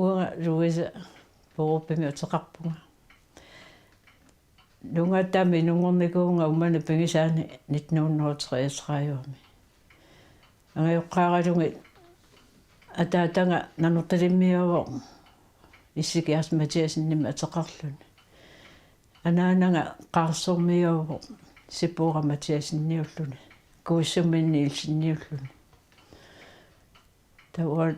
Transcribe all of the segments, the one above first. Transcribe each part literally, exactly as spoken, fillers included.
Uanga Louise Borupimik ateqarpunga. Nuungaataami inunngornikuuvunga Uummannap pigisaani nitten hundrede og treogtredive-mi. Angajoqqaaralugit ataataga Nanortalimmiuuvoq, Issi Kiarsi Mathiassenimik ateqarluni. Anaanaga Qaarsormiuuvoq, Sipora Mathiasseniulluni, Kuissummi Nielseniulluni. Taava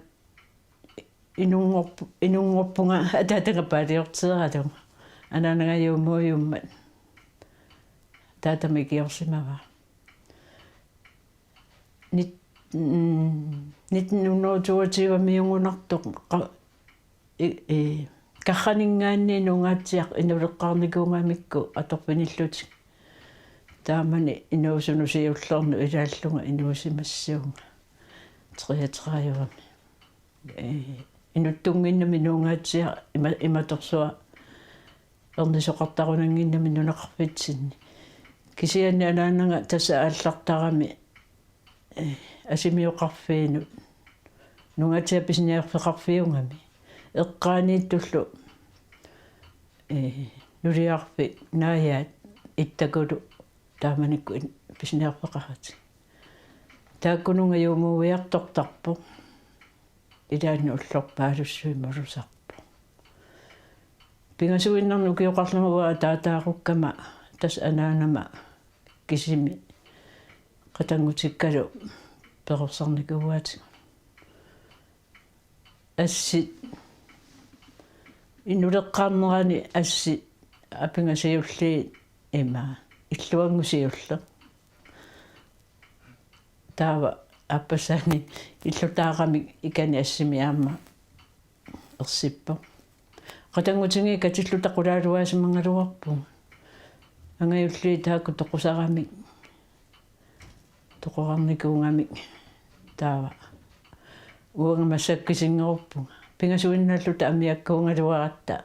inunngorpu-, inunngorpunga ataataga paaliorteeralugu. Anaanaga juumuujummat ataatami ikiorsimavaa. Nit-, mm, nitten hundrede toogtyve-miugunartoq qa-, i-, i-, Karraninngaanniit Nuugaatsiaq inuleqqaarnikuugamikku atorfinillutik. Taamani inuusunut siullermik ilaallunga inuusimassuunga treogtredive-mi. Ee, inuttunnginnami Nuugaatsiaq ima-, imatorsua ernisoqartarunannginnami nunaqarfitsinni. Kisianni anaanaga tassa aallartarami, ee, Asimioqarfiinut. Nuugaatsiaq pisiniarfeqarfiugami. Eqqaaniittullu, ee, nuliarfik naajaat Ittakulu taamanikkut in-, pisiniarfeqaratik. Taakkununnga juumuuiartortarpoq. Ilaanni ullorpaalussuit malusarpoq. Pingasuinnarnik ukioqarlunga uanga ataataarukkama tassa anaanama kisimi qatanngutikkalu perorsarnikuuaatigut. Assit, inuleqqaarnerani assit apingasiulliit ima illuanngusiulleq. Taava aappassaani illutaaramik ikani assimi aamma ersippoq. Qatanngutigiit katilluta qulaaluaasimagaluarpugut. Angajulliit taakku toqusaramik toqorarnikuugamik taava uanga massakkut kisinngorupput. Pingasuinnaalluta amiakkuugaluaratta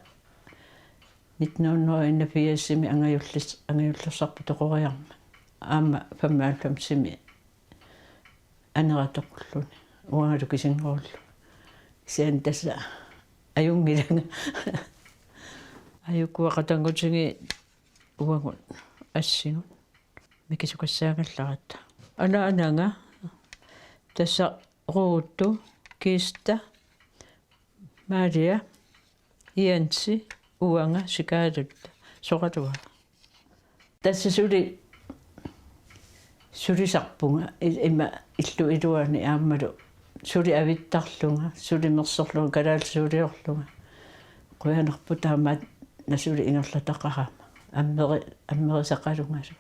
nitten hundrede og enogfirsimi angajullis-, angajullersarput toqoriarmat. Aamma femoghalvfemsimi anera toqulluni. Uangalu kisinngorlugu. Kisianni tassa ajunngilanga. Ajukkua qatanngutigiit uagut assigut. Mikisukassaagallarata. Anaanaga. Tassa Ruutu, Kista, Maria, Jensi, uanga, Sikaalutta, soraluara. Tassa suli sulisarpunga i-, ima illup iluani aammalu suli avittarlunga, suli mersorlunga, kalaallisuuliorlunga. Qujanarpoq taamaanna suli ingerlataqarama. Ammeri-, ammerisaqalungalu.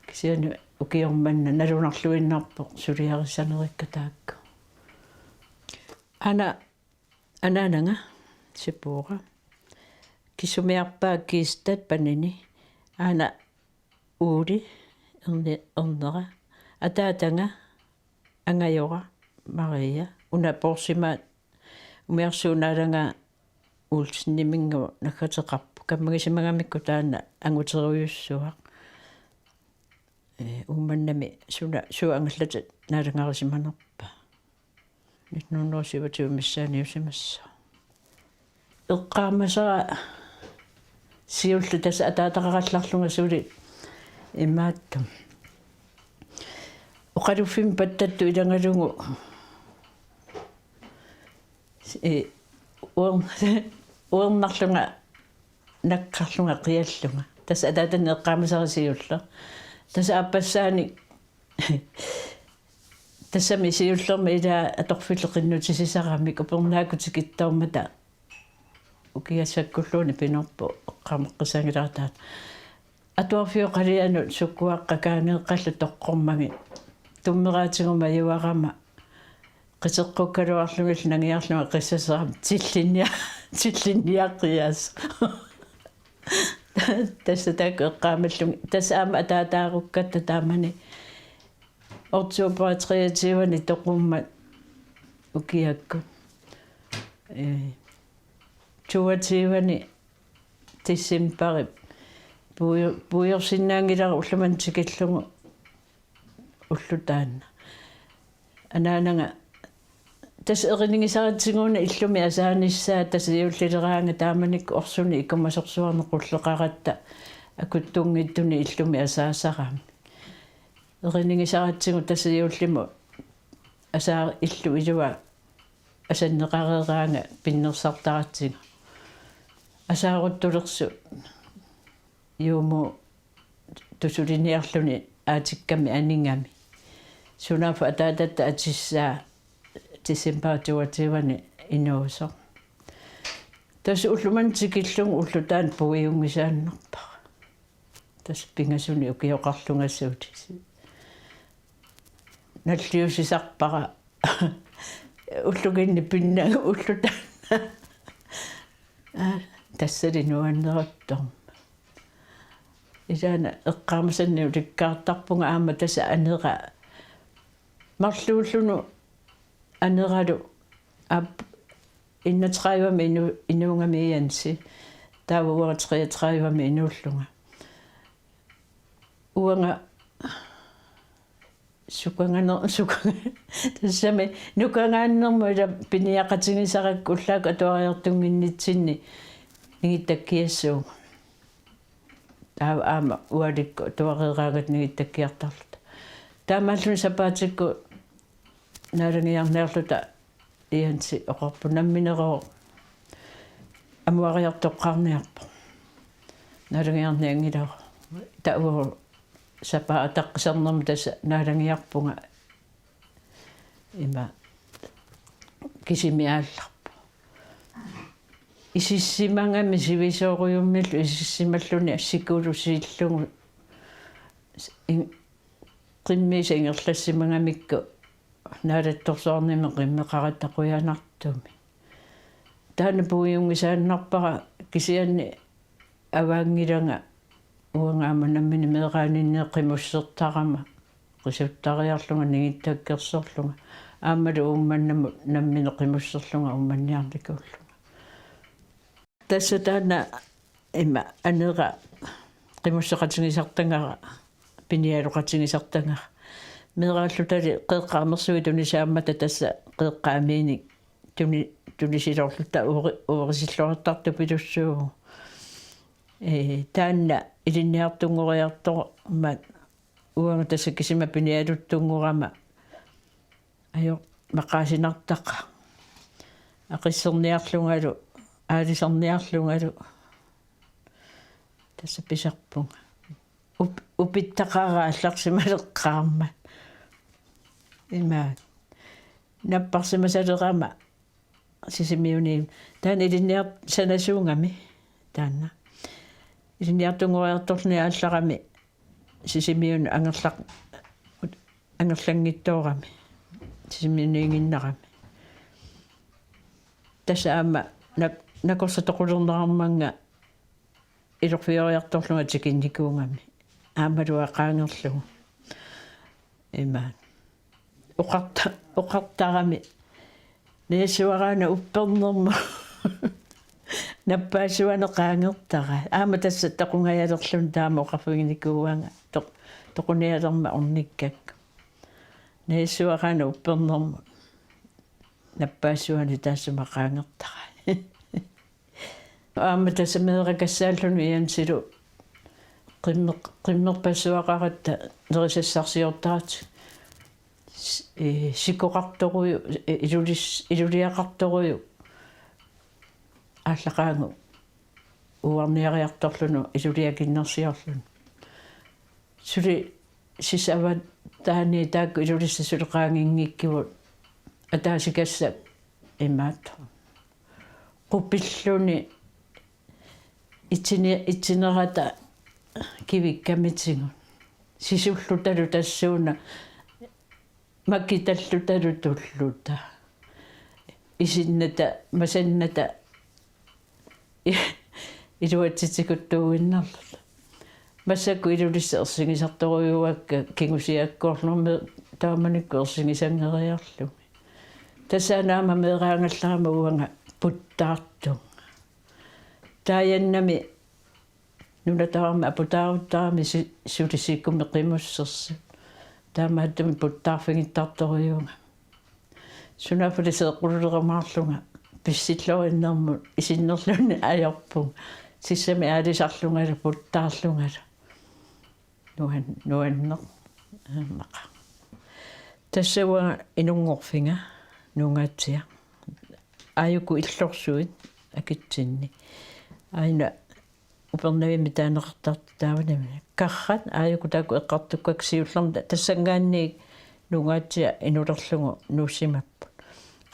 Kisianni ukioq manna nalunarluinnarpoq suliarissanerikka taakku. Ana-, anaanaga Sipora. Kissumiarpaa Kistat Panini. Aana Uuli Erne-, Ernera. Ataataga angajora Maria. Una Poorsimaat umiarsuup naalagaa Olseniminngaanniit naggateqarpoq. Kammagisimagamikku taanna anguterujussuaq. Ee, Uummannami suna suut angallatit naalagarisimanerpa. Nitten hundrede og syvogtyve missaaniusimassaaq. Eqqaamasara siulleq tassa ataataqarallarlunga suli imaattumik. Oqaluffimmi pattattut ilagalugu, ee, uer-, uernarlunga naqqarlunga qiallunga. Tassa ataatani eqqaamasara siulleq. Tassa aappassaanik tassami siullermi ilaa atorfillit qinnutisisarami, upernaakkut tikittoormata ukiassakkulluunniit pinerpoq eqqaameqqissaanngilara taanna. Atuarfioqalianut sukkuaqqat kaangeeqqallu toqqormagit. Tummeraatigut majuarama qiteqqukkaluarlugillu nangiarlunga qissaserama tillinnia-, tillinniaqiaasoq. Tassa taakku eqqaamallugit. Tassa aamma ataataarukkatta taamani oktober treogtyve-ni toqummat ukiakkut. Ee, toogtyve-ni decembarip puiu-, puiorsinnaanngilara ullumimut tikillugu ulloq taanna. Anaanaga Tassa erinigisaratsigu una illumi asaanissaa, tassa juullileraangat taamanikkut orsunik ikumasorsuarnik qulleqaratta akuttunngitsunik illumi asaasarami. Erinigisaratsigu tassa juullimut asaa illu ilua asanneqareeraangat pinnersartaratsigu. Asaaruttulersut juumuut tusuliniarluni aatikkamik anigami. Sunaaffa ataatatta atissaa december toogtyve-ni inuusoq. Tassa ulloq manna tikillugu ulloq taanna puiunngisaannarpara. Tassa pingasunik ukioqarlunga suuti. Nalliussisarpara. Ullukinni pinnagu ulloq taanna. Aa, tassali nuanneruttormat. Ilaana eqqaamasannik ulikkaartarpunga aamma tassa anera. Marluullunga aneralu aap enogtredive-mi inu-, inuugami Jensi. Taava uanga treogtredive-mi inuullunga. Uanga sukangane-, sukanga-, tassami nukagaannermut ila piniaqatigisarakku ullaakkut atuariartunnginnitsinni ningittakkiassuunga. Taava aamma ualikkut atuareeraangatta ningittakkiartarluta. Taamaalluni sapaatikkut naalagiarniarluta Jensi oqarpoq namminerooq amuariartoqqaarniarpoq. Naalagiarnianngilara. Taava sapaatip ataqqisarnermi tassa naalagiarpunga ima kisimi aallarpoq. Isissimagami sivisoorujummillu isissimalluni sikulu siillugu s-, in-, qimmiisa ingerlassimagamikku naalattorsuarnimi qimmeqaratta qujanartumik. Taanna puiunngisaannarpara kisianni avaanngilanga uanga aamma nammineq meeraaninni qimussertarama qisuttariarlunga ningittakkersorlunga aammalu Uummannamut nammineq qimusserlunga Uummanniarnikuullunga. Tassa taanna ima anera qimusseqatigisartagara, pinialoqatigisartagara. Meeraallutali Qeeqqat Amersuit tunisaammata tassa Qeeqqat Amiinik tuni-, tunisiloorluta ueri-, uerisilluartartupilussuuvoq. Ee, taanna ilinniartunngoriartormat uanga tassa kisima pinialuttunngorama ajo maqaasinartaqaaq. Aqisserniarlungalu, aalisarniarlungalu. Tassa pisarpunga. Up-, upittaqaara aallarsimaleqqaarmat. Imaat. Napparsimasalerama Sisimiuni taanna ilinniar-, sanasuugami taanna. Ilinniartunngoriartorluni aallarami Sisimiunut angerlaq-, angerlanngitsoorami. Sisimiuniiginnarami. Tassa aamma nak-, nakorsaq toqulernerarmannga ilorfioriartorlunga tikinnikuugami. Aammalu qaangerlugu. Imaat. Oqarta-, oqartarami. Najassuaraana uppernermut. Nappaassuani qaangertara. Aamma tassa toqungajalerluni taama oqarfiginikuuanga. Toq-, toqunialermat ornikkakku. Najassuaraana uppernermut. Nappaassuani taassuma qaangertara. Aamma tassa meeraqassaalluni Jensilu qimmeq-, qimmerpassuaqaratta nerisassarsiortarluta s-, ee, sikoqartorujuk, ee, ilulis-, iluliaqartorujuk. Aallaqqaammut uarniariartorluni iluliakinnersiorluni. Suli sisavataani taakku Ilulissat suli qaanginngikkipput ataasiakkaat imaattoq. Qupilluni itsini-, itsinerata kivikkamitigut. Sisullutalu tassuuna makitallutalu tulluta. Isinnata, masannata iluatsitikuttuuinnarluta. Massakkut Ilulissat ersigisartorujuuakka kingusiakkoorlugit taamanikkut ersigisanngeriarlugit. Tassa aamma meeraagallarama uanga puttaartunga. Taajannami nunataarmi aputaaruttarami si-, suli sikumik qimussersut. Taamaattumik puttaarfigittartorujuugami. Sunaaffa seeqqulerimaarlunga pissilloriinnermut isinnerlunni ajorpunga. Sissami aalisarlungalu puttaarlungalu. Nuan-, nuanneq. Aammaqa. Tassa uanga inunngorfiga Nuugaatsiaq. Aajuku illorsuit akitsinni. Aajuna Upernavimmi taaneqartartut taavani. Karrat aajuku taakku eqqartukkakka siullermik tassanngaanniit Nuugaatsiaq inulerlugu nuussimapput.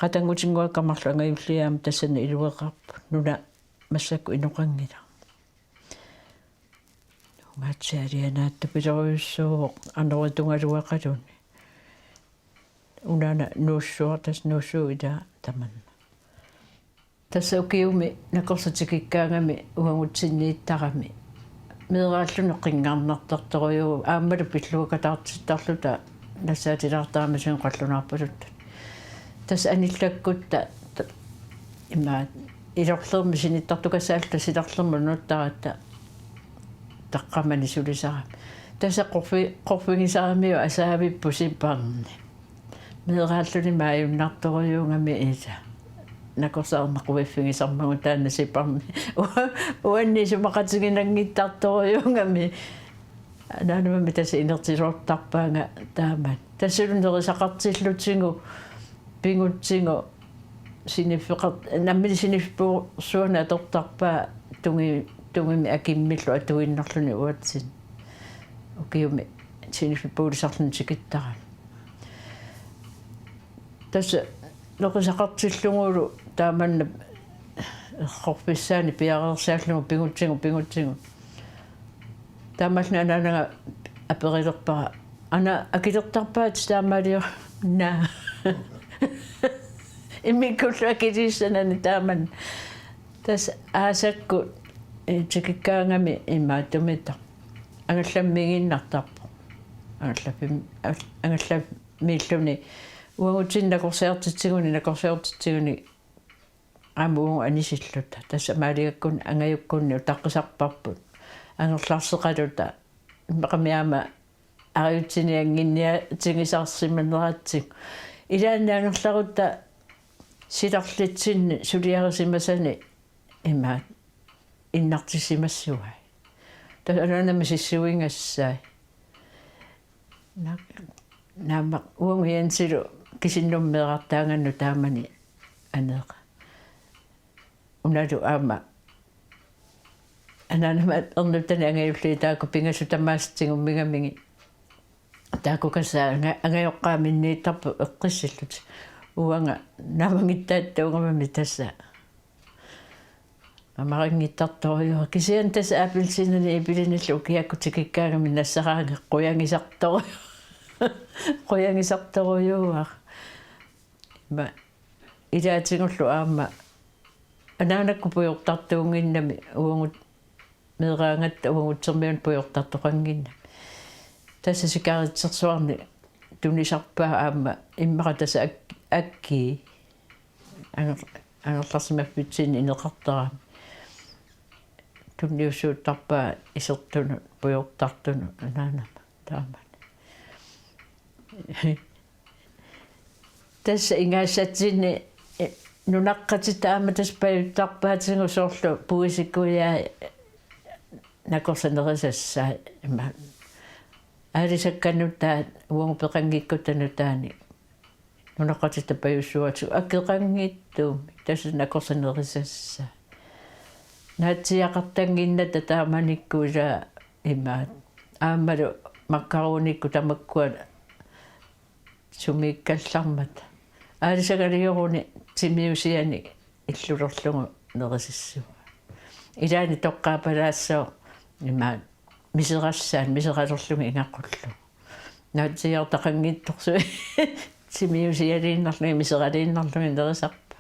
Qatanngutinnguakka marluk angajulliit aamma tassani ilueqarput. Nuna massakkut inoqanngilaq. Nuugaatsiaq alianaattupilorujussooq anoritungaluaqaluni. Unaana nuussuaq, tassa nuussuup ilaa tamanna. Tassa ukiumi nakorsat tikikkaangami uagutsinniittarami. Meeraalluni qinngarnartartorujuuvoq aammalu pilluakataartittarluta nassaatilaartaramisigut qallunaarpaluttunik. Tassa anillakkutta t-, imaat ilorlermi sinittartukassaalluta silarlermut nuuttaratta taqqamani sulisarami. Tassa qorfi-, qorfigisaramiuk asaavipput siparni. Meeraalluni maajunnartorujuugami ila. Nakorsarneq uiffigisarmagu taanna siparni. Uanni isumaqatiginanngittartorujuugami. Anaanamami tassa inertiloortarpaanga taamak. Tassalu nerisaqartillutigu pingutsigu siniffeqart-, nammineq siniffeqarsuani atortarpaa tungi-, tungimi akimmillu atuinnarluni uatsinni. Ukiumi siniffipuulisarluni tikittarami. Tassa nerisaqartillugulu taamanna errorfissaani piareersaallugu pingutsigu, pingutsigu. Taamaalilluni anaanaga aperilerpara: "Ana, akilertarpaat taamaalio?" "Naa." Immikkullu akiliissanani taamanna. Tassa aasakkut, eh, tikikkaangami imaattumita. Angallammiiginnartarpoq. Angallafim-, al-, angallamiilluni uagutsinni nakorsiartitsiguni, nakorsiartitsiguni aamma uagut anisilluta. Tassa maaligakkuni angajukkunni utaqqisarparput. Angerlarseqaluta. Immaqa aamma ariutsiniannginniatigisarsimaneratsigu. Ilaanni angerlarutta silarlitsinni suliarisimasani imaat innartissimassavai. Tassa anaanama sissuigassai. Na-, naamma uagut Jensilu kisinnummeerartaagannut taamani aneeqa. Unalu aamma anaanama ernuttani angajulliit taakku pingasut tamaasa tigummigamigit. Taakku kassaat anga-, angajoqqaat minniittarput eqqissillutik. Uanga naammagittaattuugamami tassa. Mamarinngittartorujuuara. Kisianni tassa appelsiinani ipilinillu ukiakkut tikikkaangami nassaraangat qujagisartoru-, qujagisartorujuuara. Ima ilaatigullu aamma anaanakkut pujortartuunnginnami uagut meeraagatta uagutsermiunut pujortartoqannginnami. Tassa sikaritsersuarnik tunisarpaa aamma immaqa tassa ak-, akkii. Anger-, angerlarsimaffitsinni ineqartarami. Tunniussuuttarpaa isertunut pujortartunut anaanama taamani. Tassa ingasassatsinni, eh, nunaqqatitta aamma tassa pajuttarpaatigut soorlu puisit kujaat nakorsat nerisassaat ima. Aalisakkat nutaat uagut peqanngikkutta nutaanik nunaqqatitta pajussuatigut akeqanngitsumik tassa nakorsat nerisassaat. Naatsiiaqartannginnatta taamanikkut ilaa imaat. Aammalu makkaronikkut tamakkua sumiikkallarmata. Aalisagalioruni timiusianik illulerlugu nerisissavaa. Ilaanni toqqaapalaassooq imaat miserassaat miseralerlugit ingaqullugu. Naatsiiartaqanngitsorsuit timiusialiinnarlugit miseraliinnarlugit nerisarpaat.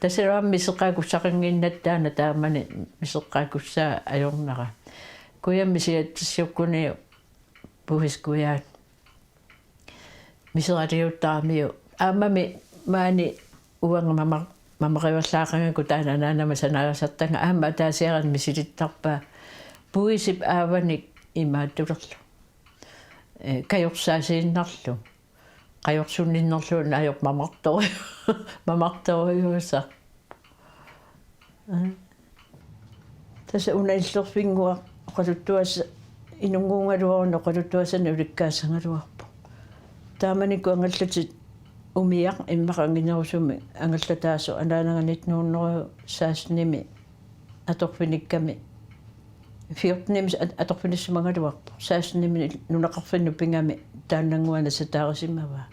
Tassalu aamma miseqqaakussaqannginnatta taanna taamani miseqqaakussaa ajornera. Kujammi siatsissiukkuniuk puisit kujaat miseraliuttaramiuk. Aammami maani uanga mama-, mamarivallaaqanngikkunik taanna anaanama sanaagasartagaq aamma ataasiaraanni misilittarpaa puisip aavanik imaattulerlugu. Eh, kajorsaasiinnarlugu. qajorsunninnerluunniit ajorpoq mamartoru-, mamartorujuusarpoq. Tassa una illerfinnguaq oqaluttuassat inunnguugaluaruni oqaluttuassanik ulikkaassagaluarpoq. Taamanikkut angallatit umiaq immaqa anginerusumik angallataasoq anaanaga nitten hundrede sekstenimi atorfinikkami fjortenimi at-, atorfinissimagaluarpoq. Sekstenimi nunaqarfinnut pigami taannannguaq nassataarisimavaa.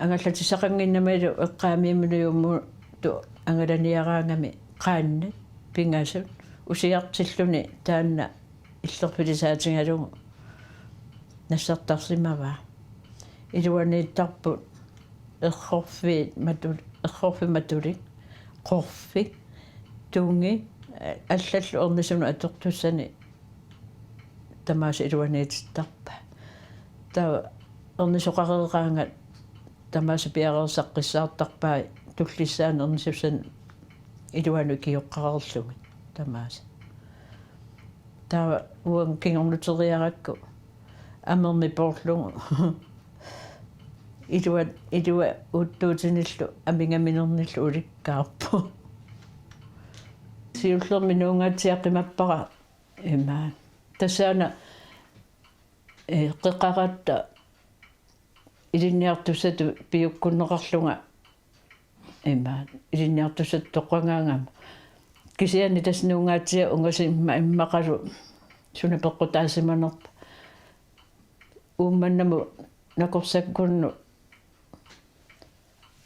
Angallatissaqannginnamilu eqqaamiimmilu juummuutut angalaniaraangami qaannat pingasut usiartilluni taanna illerfilisaatigalugu nassartarsimavaa. Iluaniittarput errorfiit matu-, errorfik matulik, qorfik, tungi, allallu ernisunut atortussani tamaasa iluaniitittarpaat. Taava ernisoqareeraangat tamaasa piareersaqqissaartarpai tullissaani ernisussanut iluanut ikioqqareerlugit tamaasa. Taava uanga kingornuteriarakku amermi poorlugu ilua, ilua uuttuutinillu amigaminermillu ulikkaarpoq. Siullermik nuungaatsiaq qimappara ima. Tassaana, eh, qeqaratta ilinniartussatut piukkunneqarlunga ima ilinniartussatut toqqagaangama. Kisianni tassa nuungaatsiaq ungasimma immaqalu suna peqqutaasimanerpa. Uummannamut nakorsakkunnut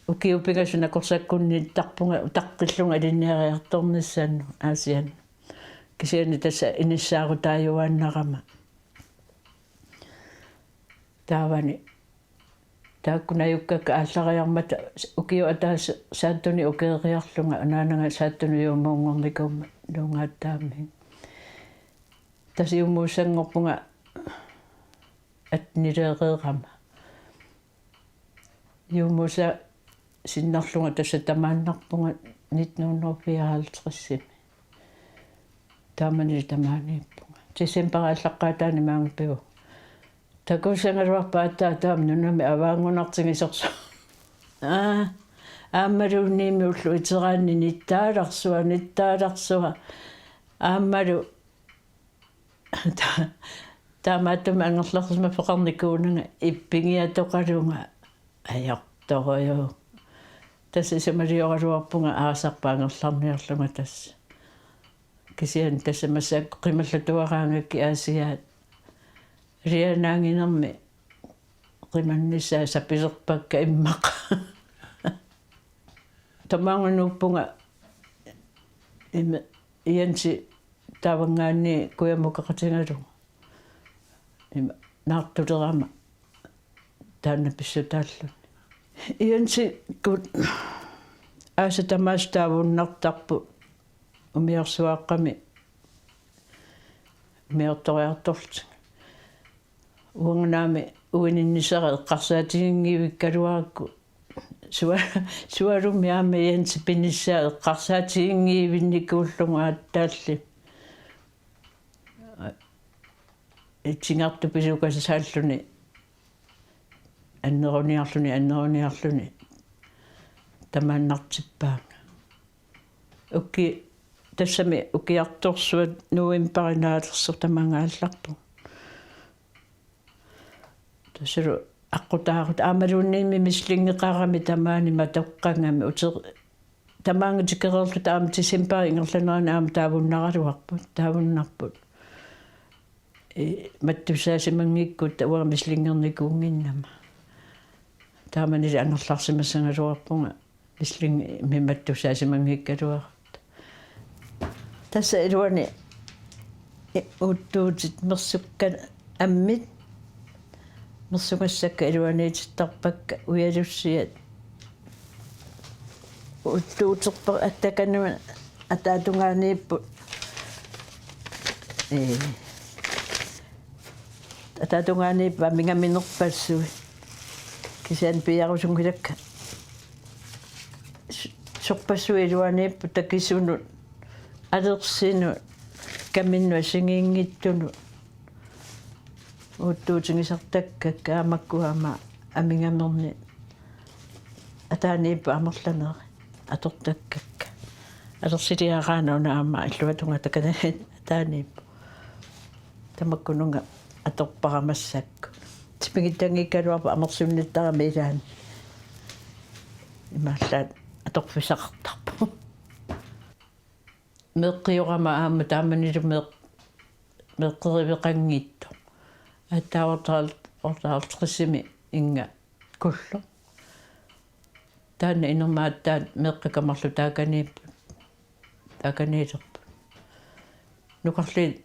ukiut pingasut nakorsakkunniittarpunga utaqqillunga ilinniariartornissannut Aasiannut. Kisianni tassa inissaarutaajuaannarama. Taavani taakku najukkakka aallariarmata ukiut ataaseq Saattunik ukeeriarlunga anaanaga Saattunut juummuunngornikuummat nuungaatsiaammi. Tassa juummuussanngorpunga attenileereerama. Juummuussa sinnerlunga tassa tamaannarpunga nitten hundrede fireoghalvtredsimi. Taamani tamaaniippunga. Decembarip aallaqqaataani maanga pivoq. Takussagaluarpoq aatsaat taama nunami avaanngunartigisorsuaq. Aa, aammalu unnuami ullut iteraanni nittaalarsua, nittaalarsua. Aammalu ta-, taamaattumik angerlarsimaffeqarnikuunanga ippigiatoqalunga ajortorujuk. Tassa isumalioraluarpunga aasarput angerlarniarlunga tassa. Kisianni tassa massakkut qimallatuaraangakkit Aasiaat. Ilianaannginermi qimannissaat sapilerpakka immaqa. Tamaanga nuuppunga ima Jensi taavanngaanniit kujammukaqatigalugu. Ima naartulerama taanna pissutaalluni. Jensikkut aasat tamaasa taavunnartarput umiarsuaqqami umiartoriartorlutik. Uanga naamik uininnisara eqqarsaatiginngivikkaluarakku. Sua-, sualummik aamma Jensi pinissaa eqqarsaatiginngivinnikuullugu aatsaalli. Itingartupilukasaalluni anneruniarluni, anneruniarluni tamaannartippaanga. Uki-, tassami ukiartorsuaq novembarip naalersoq tamaanga aallarpunga. Tassalu aqqutaarutta aammaluunniimmi misilingeqarami tamaani matoqqagami uter-, tamaanga tikereerluta aamma decembarip ingerlanerani aamma taavunnaraluarput, taavunnarput. Ee, mattussaasimanngikkutta uanga misilinnginnikuunnginnama. Taamanili angerlarsimassagaluarpunga misilinngimmik mattussaasimanngikkagaluarutta. Tassa iluani i-, uuttuutit mersukkat ammit. Mersugassakka iluaniitittarpakka ujalussiat. Uuttuuterpara attakanut ataatungaaniipput. Ee. Ataatungaaniipput amigaminerpassuit. Kisianni piarusunngilakka. S-, sorpassuit iluaniipput takisunut, alersinut, kaminnut assigiinngitsunut. uuttuutigisartakkakka aamma makkua aamma amigaminni ataaniipput amerlanerit atortakkakka. Alersilereeraanni una aamma illuatungaa takani ataaniipput. Tamakkununnga atorpara massakkut. Tipigittanngikkagaluarput amersunnittaramik ilaanni. Imaallaat atorfissaqartarpoq. Meeqqiorama aamma taamanilu meeq-, meeqqeriveqanngitsoq. Aatsaat otteoghalvtredsimi inga kullu. Taanna inermaattaat meeqqakka marluk taakaniipput. Taakaniilerput. Nukarliit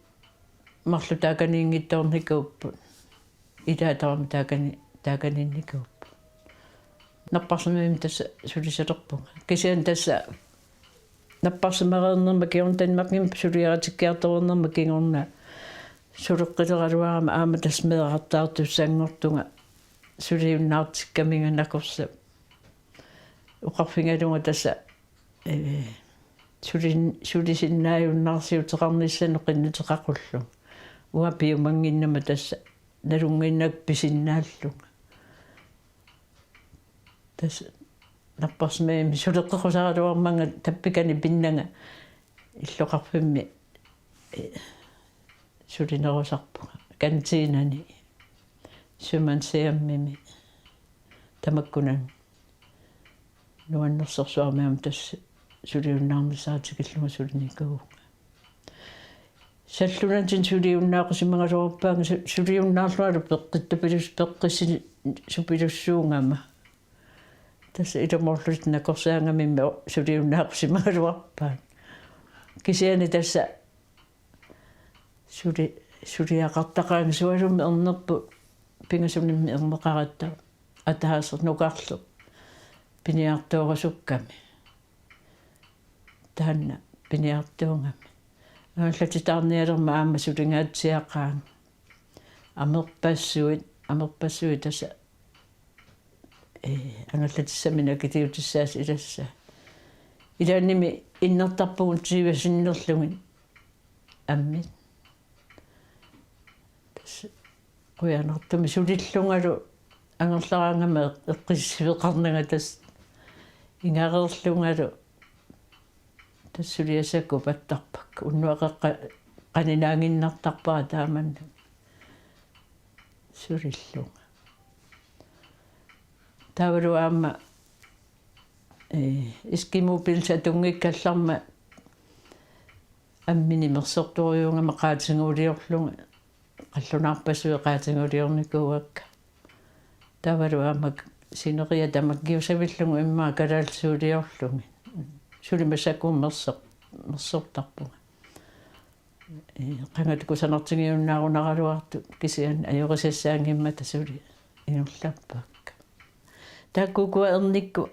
marluk taakaniinngitsoornikuupput. Ilaat tamarmik taakani-, taakaniinnikuupput. Napparsimmavimmi tassa sulisalerpunga. Kisianni tassa napparsimmareernerma kingorna Danmarkimi suliaritikkiartoreernerma kingorna suleqqileraluarama aamma tassa meerartaartussanngortunga suliunnaartikkaminga nakorsap. Oqarfigalunga tassa, ee, sulin-, sulisinnaajunnaarsiuteqarnissanut qinnuteqaqullunga. Uanga piumannginnama tassa nalunnginnakku pisinnaallunga. Tassa napparsimmavimmi suleqqeqqusaraluarmanga tappikani pinnanga illoqarfimmi, eh, sulinerusarpunga. Kantiinani, sømandshjemmimi, tamakkunani. Nuannersorsuarmik aamma tassa suliunnaarnissaa tikillunga sulinikuuvunga. Sallunatsinni suliunnaaqusimagaluarpaanga su-, suliunnaarlungalu peqqittupilus-, peqqissupilussuugama. Tassa ilumoorlutik nakorsaangamimmi o-, suliunnaaqusimagaluarpaanga. Kisianni tassa suli-, suliaqartaqaangasualummik ernerput pingasunimmi erneqaratta ataaseq nukarleq piniartuurusukkami. Taanna piniartuugami. Angallatitaarnialermat aamma sulingaatsiaqaanga. Amerpassuit, amerpassuit tassa, ee, angallatissaminnik akiliutissaasa ilassaat. Ilaannimi innertarpugut tyve sinnerlugit. Ammit. Tassa qujanartumik sulillungalu angerlaraangama eqqissiveqarnanga tassa ingareerlungalu tassa suliassakka upattarpakka. Unnuaqeqqa-, qaninaaginnartarpara taamannak sulillunga. Taavalu aamma, ee, Eskimobil satunngikkallarmat ammini mersortorujuugama qaatiguuliorlunga, qallunaarpassuit qaatiguuliornikuuakka. Taavalu aamma sineriak tamakkiusavillugu immaqa kalaallisuuliorlugit. Suli massakkut mersor-, mersortarpunga. Ee, qangatut kusanartigiunnaarunaraluartut kisianni ajorisassaanngimmata suli ingerlappakka. Taakku ukua ernikkut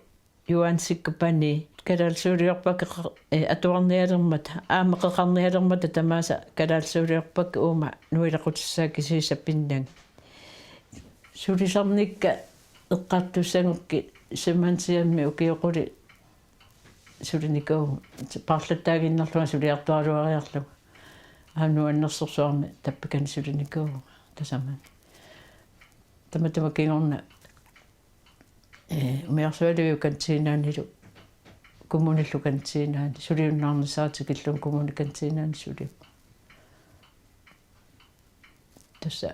Juaansikkut Panii kalaallisuuliorpakka qe-, ee, atuarnialermata, aamma qeqarnialermata tamaasa kalaallisuuliorpakka uuma nuilequtissaat kisiisa pinnagit. Sulisarnikka eqqartussagukkit sømandshjemmi ukioq qulit sulinikuuvunga, paarlattaaginnarlunga suliartualuariarlunga. Aamma nuannersorsuarmik tappikani sulinikuuvunga tasamani. Tamatuma kingorna, ee, umiarsualiviup kantiinaanilu, kommunillu kantiinaani, suliunnaarnissaa tikillugu kommunip kantiinaani sulivoq. Tassa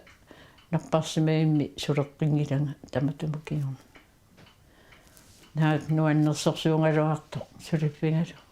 napparsimmavimmi suleqqinngilanga tamatuma kingorna. Naak nuannersorsuugaluartoq suliffigalugu.